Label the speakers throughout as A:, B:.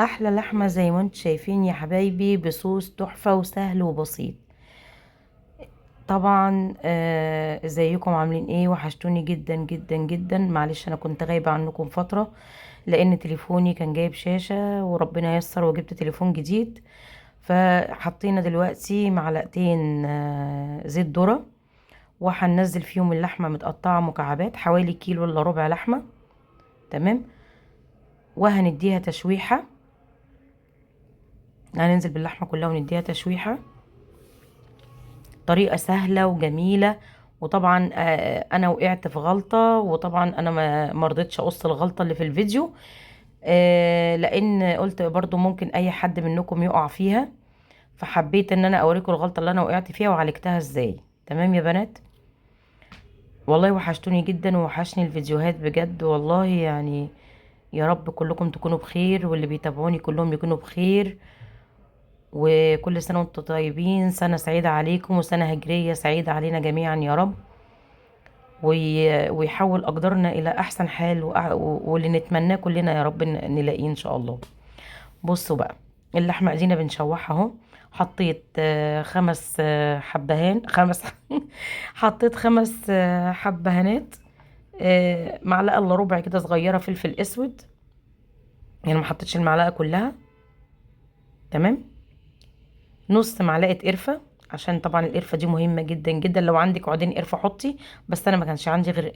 A: احلى لحمه زي ما انتم شايفين يا حبايبي، بصوص تحفة وسهل وبسيط. طبعا ازيكم عاملين ايه؟ وحشتوني جدا جدا جدا. معلش انا كنت غايبة عنكم فترة لان تليفوني كان جايب شاشة وربنا ييسر وجبت تليفون جديد. فحطينا دلوقتي معلقتين زيت ذره، وهننزل فيهم اللحمة متقطعه مكعبات حوالي كيلو الا ربع لحمه، تمام. وهنديها تشويحه، هننزل باللحمه كلها ونديها تشويحه. طريقه سهلة وجميلة. وطبعا انا وقعت في غلطه، وطبعا انا ما رضيتش اقص الغلطة اللي في الفيديو، لان قلت برضو ممكن اي حد منكم يقع فيها، فحبيت ان انا اوريكم الغلطة اللي انا وقعت فيها وعالجتها ازاي. تمام يا بنات، والله وحشتوني جدا ووحشني الفيديوهات بجد والله. يا رب كلكم تكونوا بخير، واللي بيتابعوني كلهم يكونوا بخير، وكل سنة وانتم طيبين، سنة سعيدة عليكم وسنة هجرية سعيدة علينا جميعا يا رب، ويحول أقدارنا إلى أحسن حال، واللي نتمناه كلنا يا رب نلاقيه إن شاء الله. بصوا بقى اللحمة ادينا بنشوحها اهو. حطيت، خمس، حبهان، خمس حطيت خمس، حبهانات، معلقة الا ربع كده صغيرة فلفل اسود، يعني ما حطيتش المعلقة كلها، تمام. نص معلقة قرفة، عشان طبعا القرفة دي مهمة جدا جدا. لو عندك عودين قرفة حطي، بس انا ما كانش عندي غير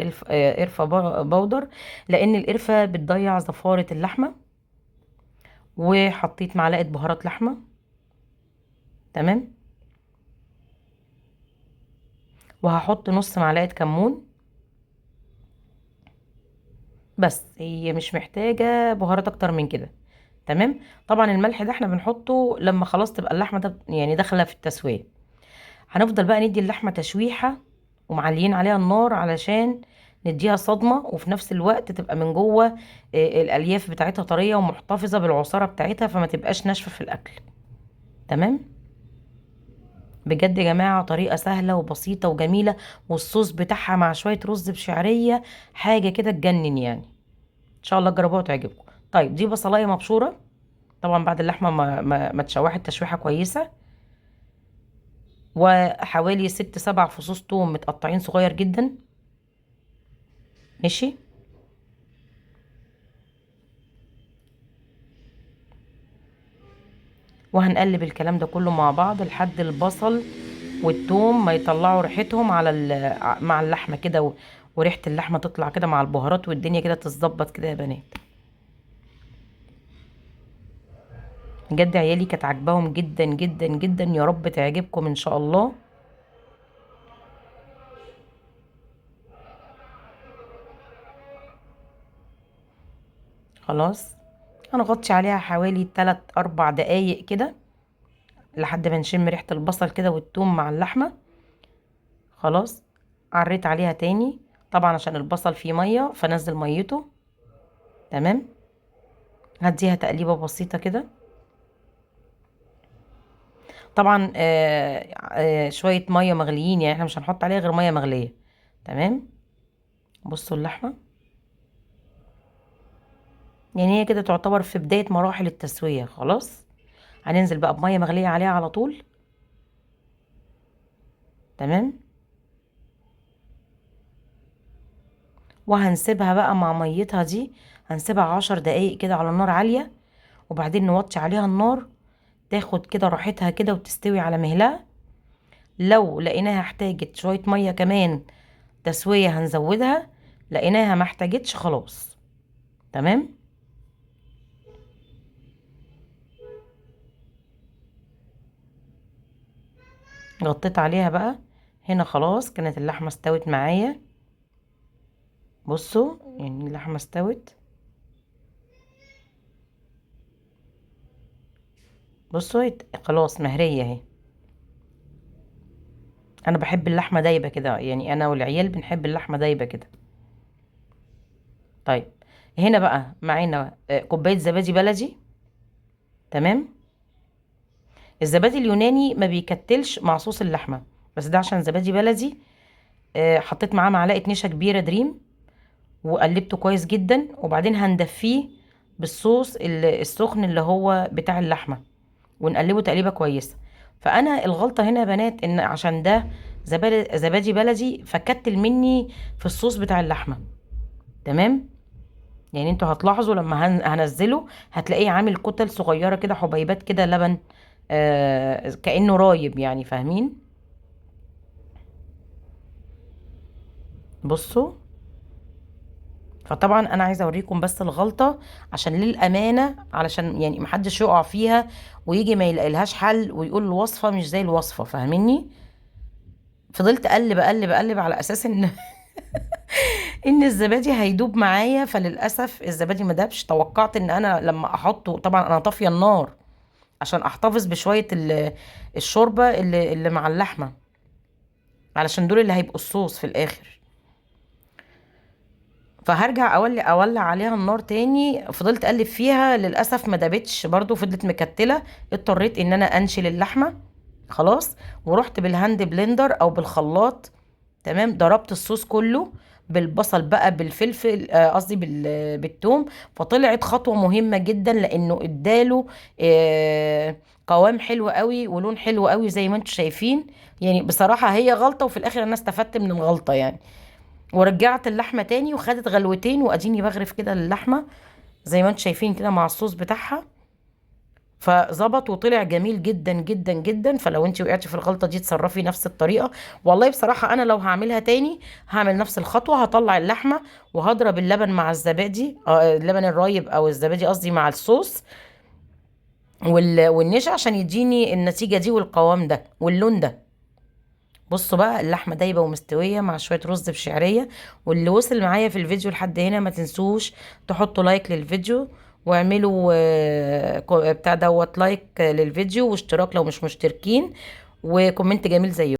A: قرفة بودر، لان القرفة بتضيع زفارة اللحمة. وحطيت معلقة بهارات لحمة، تمام. وهحط نص معلقة كمون بس، هي مش محتاجة بهارات اكتر من كده، تمام. طبعا الملح ده احنا بنحطه لما خلاص تبقى اللحمة ده داخلة في التسوية. هنفضل بقى ندي اللحمة تشويحة ومعليين عليها النار علشان نديها صدمة، وفي نفس الوقت تبقى من جوه، الألياف بتاعتها طرية ومحتفظة بالعصارة بتاعتها، فما تبقاش ناشفة في الأكل، تمام. بجد يا جماعة طريقة سهلة وبسيطة وجميلة، والصوص بتاعها مع شوية رز بشعرية حاجة كده تجنن. إن شاء الله تجربوها وتعجبكم. دي بصلاية مبشورة طبعا بعد اللحمة ما اتشوحت تشويحة كويسة، وحوالي 6-7 فصوص توم متقطعين صغير جدا، ماشي. وهنقلب الكلام ده كله مع بعض لحد البصل والثوم ما يطلعوا ريحتهم مع اللحمة كده، وريحه اللحمة تطلع كده مع البهارات، والدنيا كده تتظبط كده يا بنات. بجد عيالي كانت عاجباهم جدا جدا جدا، يا رب تعجبكم ان شاء الله. خلاص هنغطي عليها حوالي 3-4 دقايق كده لحد ما نشم ريحة البصل كده والثوم مع اللحمة. خلاص عريت عليها تاني طبعا عشان البصل فيه مية فنزل ميته، تمام. هديها تقليبة بسيطة كده. طبعا، شوية مية مغليين، احنا مش هنحط عليها غير مية مغلية، تمام. بصوا اللحمة هي كده تعتبر في بداية مراحل التسوية. خلاص هننزل بقى بمية مغلية عليها على طول، تمام. وهنسيبها بقى مع ميتها دي، هنسيبها 10 دقايق كده على نار عالية، وبعدين نوطي عليها النار تاخد كده راحتها كده وتستوي على مهلها. لو لقيناها احتاجت شوية مية كمان تسوية هنزودها، لقيناها ما احتاجتش خلاص، تمام. غطيت عليها بقى هنا. خلاص كانت اللحمة استوت معايا. بصوا اللحمة استوت، بصوا خلاص مهرية اهي. انا بحب اللحمة دايبة كده، انا والعيال بنحب اللحمة دايبة كده. هنا بقى معانا، كوباية زبادي بلدي، تمام. الزبادي اليوناني ما بيكتلش مع صوص اللحمة، بس ده عشان زبادي بلدي. حطيت معاه معلقة نشا كبيرة دريم وقلبته كويس جدا، وبعدين هندفيه بالصوص السخن اللي هو بتاع اللحمة، ونقلبه تقليبه كويسة. فانا الغلطة هنا يا بنات ان عشان ده زبادي بلدي فكتل مني في الصوص بتاع اللحمة. تمام، يعني انتوا هتلاحظوا لما هنزله هتلاقيه عامل كتل صغيرة كده، حبيبات كده لبن، كانه رايب يعني، فاهمين؟ بصوا، فطبعا انا عايزه اوريكم بس الغلطة عشان للامانة، علشان يعني محدش يقع فيها ويجي ما يلاقيلهاش حل ويقول الوصفة مش زي الوصفة، فاهميني؟ فضلت اقلب اقلب اقلب على اساس ان الزبادي هيدوب معايا، فللاسف الزبادي ما دابش. توقعت ان انا لما احطه، طبعا انا طافية النار عشان احتفظ بشوية الشوربة اللي مع اللحمة، علشان دول اللي هيبقوا الصوص في الاخر. فهرجع اولع عليها النار تاني. فضلت اقلب فيها، للاسف ما دابتش برضو، فضلت مكتله. اضطريت ان انا انشل اللحمة خلاص، ورحت بال hand blender او بالخلاط. تمام، ضربت الصوص كله بالبصل بقى، بالفلفل، قصدي بالثوم. فطلعت خطوة مهمة جدا، لانه اداله، قوام حلو قوي ولون حلو قوي زي ما انتم شايفين. يعني بصراحة هي غلطه، وفي الاخر انا استفدت من الغلطة يعني. ورجعت اللحمة تاني وخدت غلوتين، واديني بغرف كده اللحمة زي ما انتم شايفين كده مع الصوص بتاعها، فظبط وطلع جميل جدا جدا جدا. فلو انت وقعتي في الغلطة دي تصرفي نفس الطريقة. والله بصراحة انا لو هعملها تاني هعمل نفس الخطوة، هطلع اللحمة وهضرب اللبن مع الزبادي، اللبن الرايب او الزبادي قصدي، مع الصوص والنشا، عشان يديني النتيجة دي والقوام ده واللون ده. بصوا بقى اللحمة دايبه ومستويه مع شوية رز بشعريه. واللي وصل معايا في الفيديو لحد هنا ما تنسوش تحطوا like للفيديو، واعملوا، بتاع دوت like للفيديو، واشتراك لو مش مشتركين، و comment جميل زيه.